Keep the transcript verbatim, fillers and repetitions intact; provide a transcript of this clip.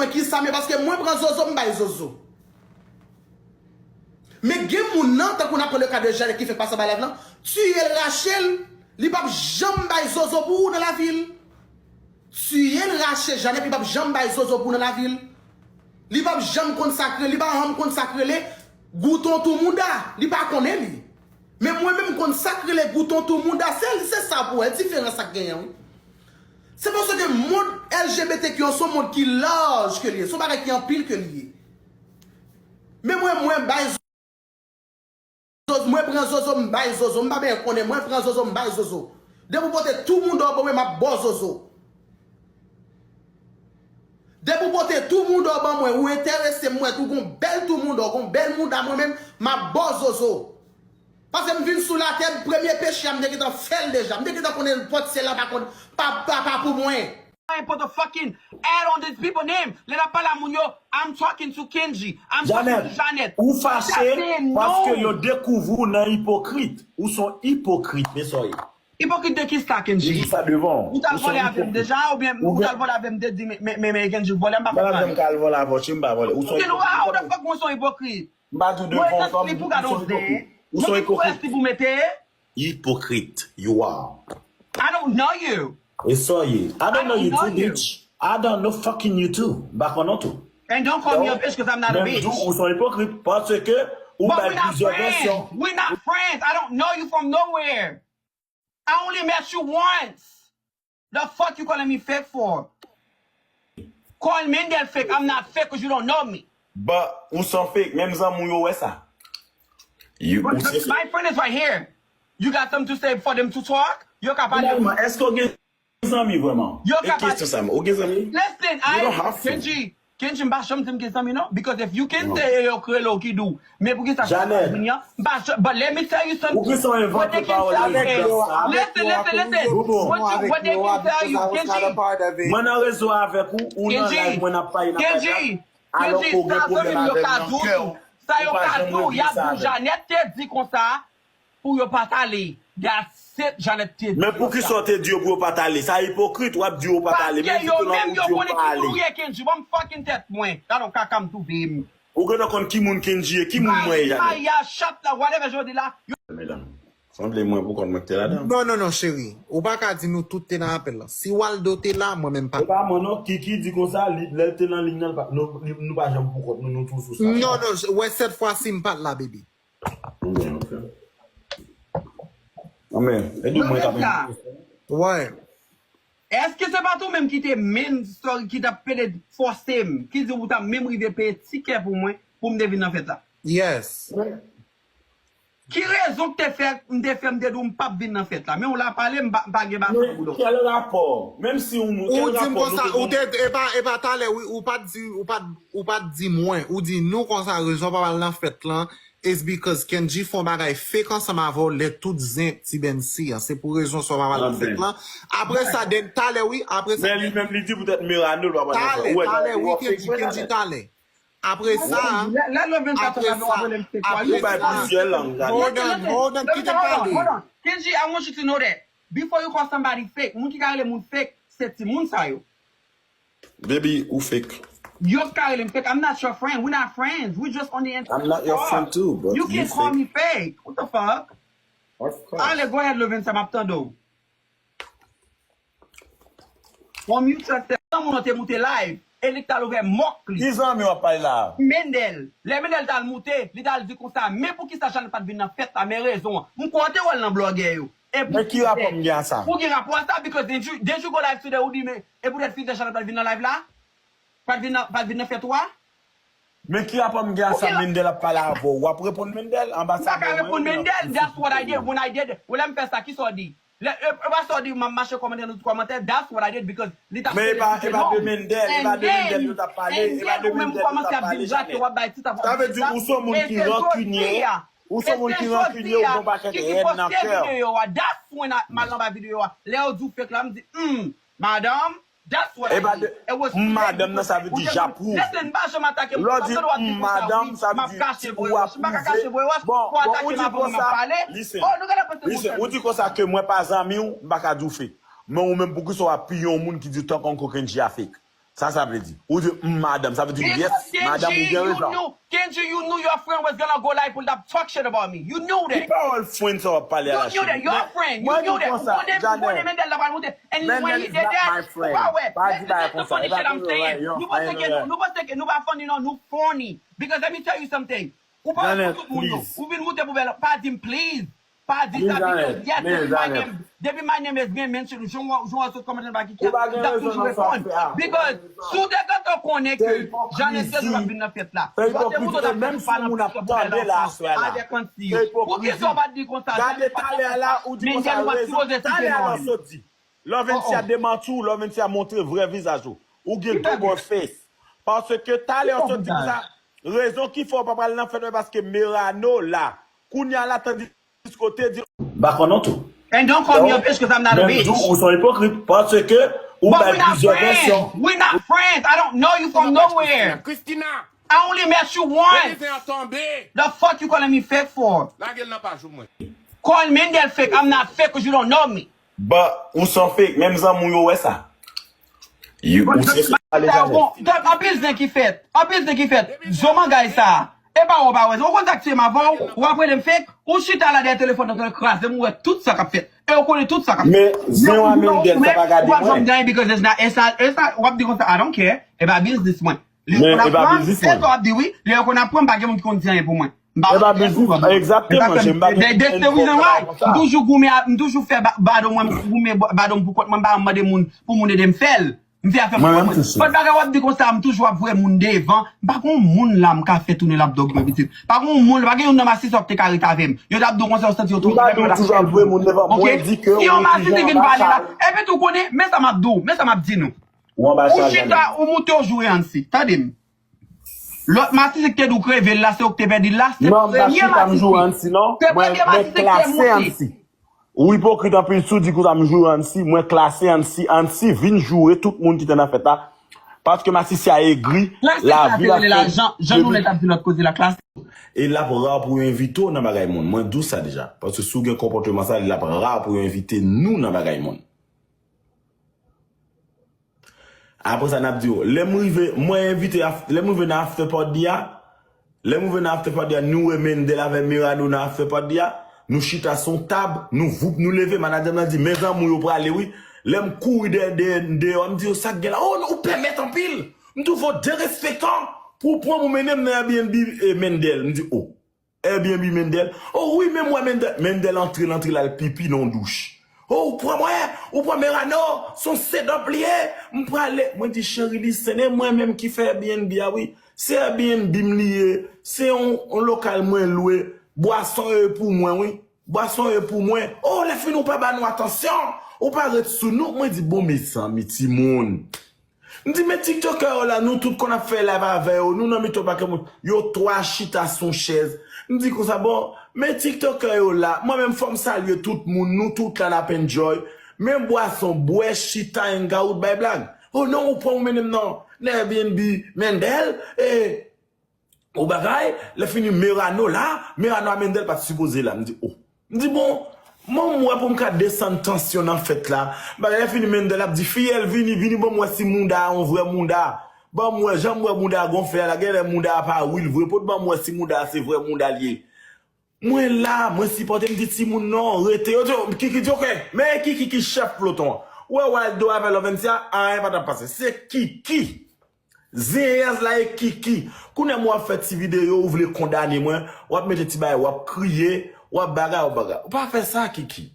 mwen kisa m ye, paske mwen pran zozo, m bay zozo. Men gen moun nan, tankou n ap pran le ka de Jeannette ki fèk pase anba live lan, tiye l, rache l, li p ap janm bay zozo pou ou nan lavi l. Tiye l, rache Jeannette, li p ap janm bay zozo pou ou nan lavi l. Li p ap janm konn sa k rele, li pa janm konn sa k rele gouton tou mounda. Li pa konnen li. Men mwen menm m konn sa k rele gouton tou mounda. Se, se sa pou wè diferans sa k genyen, wi. Se paske mond L G B T Q an se yon mond ki laj ke li ye. Se yon bagay ki anpil ke li ye. Men mwen, mwen bay zozo, mwen pran zozo, m bay zozo. M pa bezwen konnen, mwen pran zozo, m bay zozo. Depi w pote tou mounda w ban mwen, m ap ba w zozo. Depi w pote tou mounda w ban mwen, ou enterese m, mwen tou gon bèl tou mounda, gon bèl mounda mwen menm, m ap ba w zozo. Paske m vin sou latè, premye peche a, m te gentan fè l deja. M te gentan konnen pòt syèl la pa konn, pa, pa, pa pou mwen. I put a fucking ad on this people name. Lè n ap pale a moun yo, I'm talking to Kendji. I'm talking to Jeannette. Ou fache paske yo dekouvri w nan ipokrit. Ou se yon ipokrit, men sa w ye. Ipokrit de kisa, Kendji? Ou di sa devan. Ou t al vòlè avè m deja, oubyen ou t al vòlè avè m de di, men, men, men, men Kendji vòlè, m pa konprann. Mwen pa janm ka al vòlè avè w, Kendji, m pa vòlè. Ou se yon ipokrit. How the fuck mwen se yon ipokrit? M pa di w devan w kòm ou se yon ipokrit. Ou se yon ipokrit. Ipokrit, you are. I don't know you. E sa w ye. I don't know you too, bitch. I don't know fucking you too. M pa konnen w tou. And don't call me a bitch 'cause I'm not a bitch. Menm tou, ou se yon ipokrit paske ou bay plizyè vèsyon. But we're not friends. We're not friends. I don't know you from nowhere. I only met you once. The fuck you calling me fake for? Call Mendel fake. I'm not fake 'cause you don't know me. But ou se yon fake. Menm zanmi w yo wè sa. You, ou se fake. My friend is right here. You got something to say for them to talk? Yo ka pale. Finalman, èske w gen zanmi vrèman? Yo ka pale. E kesyon sa, ou gen zanmi? Listen, I, Kendji, Kendji, m pa janm di m gen zanmi non. Because if you can say e yo k rele w ki di w, men poukisa sa pa vini an? M pa janm, but let me tell you something. Ou gen sa w envante pawòl yo. Listen, listen, listen. What you, what they can tell you, Kendji. Mwen nan rezo avèk ou, ou nan live, mwen n ap pale nan live la. Alò ke ou gen pwoblèm avè m nan kè w, ou pa janm regle sa avè m. Sa yo ka di w, y ap di w Jeannette te di konsa pou yo pa t ale. That's it, Jeannette te di konsa. Men poukisa w te di yo pou yo pa t ale? Sa ipokrit, w ap di yo pa t ale, men di yo pa ale. Paske yo menm yo konnen ki moun ou ye, Kendji. Ban m fucking tèt mwen. Gade yon kaka m twouve m. Ou gentan konn ki moun Kendji ye, ki moun mwen ye, Jeannette. Maya, chat la, whatever jodi la. Medam. Sanble mwen pou kont mwen ki te ladan. Non, non, non, cheri. Ou pa ka di nou tout te nan apèl lan. Si Waldo te la, mwen menm pa. E pa mwen non, Kiki di konsa, li, lè l te nan liy nan, l pa, nou, li, nou pa janm pou kont nou, nou toujou sou sa. Non, non, wè, sèt fwa si m pa t la, baby. Anben, ok. Anben, e di mwen k ap. Wè. Èske se pa t ou menm ki te men, ki t ap pede fòse m, ki di ou t ap menm rive peye tikè pou mwen, pou m te vin nan fèt la? Yes. Ki rezon k te fè m te fè m te di w m p ap vin nan fèt la? Men w la pale, m pa, m pa gen baton pou do. Men kèl rapò? Menm si w, ou di m konsa, ou te, e pa, e pa talè, wi, ou pa t di, ou pa t, ou pa t di mwen, ou di nou konsa, rezon pa al nan fèt lan, it's because Kendji fè yon bagay fake ansanm avè w lè tout zen Ti Bensi an. Se pou rezon sa w pa al nan fèt lan. Apre sa, den, talè, wi, apre sa. Men li menm, li di poutèt Merano, l pa pral nan fèt. Talè, talè, wi, Kendji, Kendji, talè. Apre sa, apre sa, apre sa, hold on, hold on, kite m pale. Hold on, hold on. Kendji, I want you to know that before you call somebody fake, moun ki ka rele moun fake, se timoun sa yo. Baby, ou fake. Yo ka rele m fake. I'm not your friend. We're not friends. We just on the internet. I'm not your friend too, but you can call me fake. What the fuck? Of course. Ale, go ahead, Lovensa, m ap tande w. On mute yourself. Yon moun te moute live. E li t al ouvè mòk li. Ki zanmi w ap pale la? Mendel. Lè Mendel t al moute, li t al di konsa, men poukisa Jeannette pa t vin nan fèt la, men rezon an. M kwè w te wè l nan blògè yo. E pou ki rapò m gen a sa? Ou gen rapò a sa, because did you, did you go live today, ou di, men, e poutèt Filtè Jeannette pa t vin nan live la? Pa t vin nan, pa t vin nan fèt ou a? Men ki rapò m gen a sa, Mendel ap pale avè w? W ap reponn Mendel anba sa? M pa ka reponn Mendel, that's what I did, when I did. Ou lè m fè sa, kisa w di? Lè, e, e pa sa w di, m ap mache kòmantè nan tout kòmantè, that's what I did, because li t ap pede Filtè non. Men e pa, e pa de Mendel, e pa de Mendel yo t ap pale, e pa de Mendel yo t ap pale, Jeannette. Sa vle di ou se yon moun ki rankinye, ou se yon moun ki rankinye, ou gen yon pakèt èn nan kè w. That's when I, m al anba videyo a. Lè yo di w fake la, m di, hmm, madanm, that's what I did. It was fake. Madanm nan, sa vle di japwouve. Listen, m pa janm atake moun. Lè w di, hmm, madanm, sa vle di ou apwouve. Bon, bon, ou di konsa, listen, listen, ou di konsa ke mwen pa zanmi w, m pa ka di w fake. Men ou menm, poukisa w ap piye yon moun ki di tankou Kendji a fake? Sa sa vle di? Ou di, "Mm, madanm," sa vle di, "Yes, madanm, ou gen rezon." Kendji, you knew your friend was gonna go live pou l t ap talk shit about me. You knew that. Ki pawòl friend sa w ap pale a la, cheri? You knew that. Your friend, you knew that. Ou konnen, ou konnen Mendel la pral moute. And when he did that, ou pa wè. Listen, listen to funny shit I'm saying. Nou panse ke nou, nou panse ke nou pa funny, non, nou funny. Because let me tell you something. Ou pa wè pou tout moun yo. Ou vin moute pou bèl. Pa di m, please. Pa di sa, because yes, depi my name, depi my name is being mentioned, jan w, jan w sot kòmante anba Kiki a, m t ap toujou reponn. Because si w te gentan konnen ke Janet Sezon ap vin nan fèt la, w ap te moute w t ap fè pa nan plis pou bèl anfan avèk Ansi. Poukisa w pa t di konsa? Gade talè a la, ou di konsa, talè a la w sot di. Love N C a demanti w, Love N C a montre vrè vizaj ou. Ou gen double face. Paske talè a w sot di konsa, rezon ki fè w pa pral nan fèt la paske Merano la. Kounye a la, tandis ke w te di. M pa konn non tou. And don't call me a bitch 'cause I'm not a bitch. Menm tou, ou se yon ipokrit, paske ou bay plizyè vèsyon. But we not friends. We not friends. I don't know you from nowhere. Christina. I only met you once. Belize an tonbe. The fuck you calling me fake for? Lage l nan paj ou mwen. Call Mendel fake. I'm not fake 'cause you don't know me. But ou se yon fake, menm zanmi w yo wè sa. Ou se fake. Anpil zen ki fèt. Anpil zen ki fèt. Zo mangay sa. E pa ou pa wè. Ou konn sa k fè m avè w. Ou ap rele m fake. Ou chita la dèyè telefòn nan, kraze m, ou wè tout sa k ap fèt. E ou konnen tout sa k ap fèt. Men zen w a Mendel sa pa gade mwen. Ou ap janm gen anyen because it's not, it's not, it's not, w ap di konsa, I don't care. E pa business mwen. Lè yo konn ap pran m, se sa w ap di wi. Lè yo konn ap pran m, pa gen moun ki konn di anyen pou mwen. M pa konn anyen pou mwen. Exactement, je m pa gen. That's the reason why. M toujou goumen, m toujou fè ba-, bado mwen, m goumen ba-, bado m pou kont mwen, m pa mande moun pou moun ede m fè l. M fè afè m pou kont mwen. But bagay w ap di konsa, m toujou ap voye moun devan. M pa gen yon moun la m ka fè tounen lapdòg mwen, pitit. Pa gen yon moun, pa gen youn nan masisi w ap te ka ret avè m. Yo t ap di w konsa, yo santi yo twò. M pa di w toujou ap voye moun devan. Mwen di ke si yon masisi vin pale la, epi tou konnen, men sa m ap di w, men sa m ap di nou. Ou anba chal, Janet. Ou chita, ou moute, ou joure Ansi. Tande m. Lòt masisi ki te di w k reve l la, se ou ki te pèdi l la, se premye masisi. Non, m pa chita m joure Ansi, non. Se premye masisi ki te moute. Ou ipokrit anpil, si w di konsa m joure Ansi, mwen klase Ansi, Ansi vin joure tout moun ki te nan fèt la. Paske masisi a egri, lavi l ap fè. Jan, jan nou lè t ap di lòt koze la, klase. E l ap ra pou yo envite w nan bagay moun. Mwen di w sa deja. Paske si w gen konpòteman sa, l ap ra pou yo envite nou nan bagay moun. Apre sa, n ap di w, lè m rive, mwen envite, af-, lè m rive nan after party a, lè m rive nan after party a, nou wè Mendel avè Merano nan after party a, nou chita sou yon tab, nou voup, nou leve, manadjè m nan di, "Mezanmi, yo prale wi." Lè m kouri dèyè, dèyè, deyò, m di, "Yo, sa k gen la?" "Oh, ou pèmèt anpil." M twouve w derespektan pou w pran m ou mennen m nan Airbnb, e, Mendel. M di, "Oh." Airbnb Mendel. Oh wi, men m wè Mendel. Mendel antre, l antre l al pipi nan yon douch. Oh, ou pran mwen, ou pran Merano, se yon sedòp li ye. M prale. Mwen di, "Cheri, listen, e mwen menm ki fè Airbnb a, wi. Se Airbnb m li ye. Se yon, yon lokal mwen lwe. Bwason yo e pou mwen, wi. Bwason yo e pou mwen." Oh, lè fini ou pa ba nou atansyon. Ou pa ret sou nou. Mwen di, "Bon, mezanmi, timoun." M di, "Men tiktokè yo la, nou tout konn ap fè live avè yo, nou nan mitan pakèt moun." Yo twa chita sou yon chèz. M di konsa, "Bon, men tiktokè yo la, mwen menm fò m salye tout moun, nou tout la n ap enjoy. Men bwason, bwè, chita, hangout, bay blag. Oh non, ou pran ou mennen m nan, nan Airbnb, Mendel, e, ou bagay, lè fini Merano la, Merano a Mendel pa t sipoze la." M di, "Oh." M di, "Bon, mwen m wè pou m ka desann tansyon nan fèt la." Bagay la fini, Mendel ap di, "Fiyèl, vini, vini, ban m wè si mouda a yon vrè mouda. Ban m wè, jan m wè mouda a gonfle a la, genlè mouda a pa real vre, pot ban m wè si mouda a se vrè mouda l ye." Mwen la, mwen sipòte, m di, "Timoun non, rete." Yo di, Kiki di, "Ok." Men Kiki ki chèf ploton an. Ou wè Waldo avè Lovencia, anyen pa t ap pase. Se Kiki. Zeyèz la e Kiki. Kounye a m w ap fè ti videyo, ou vle kondane mwen, w ap mete ti bagay, w ap kriye, w ap bagay, w ap bagay. Ou pa fè sa, Kiki.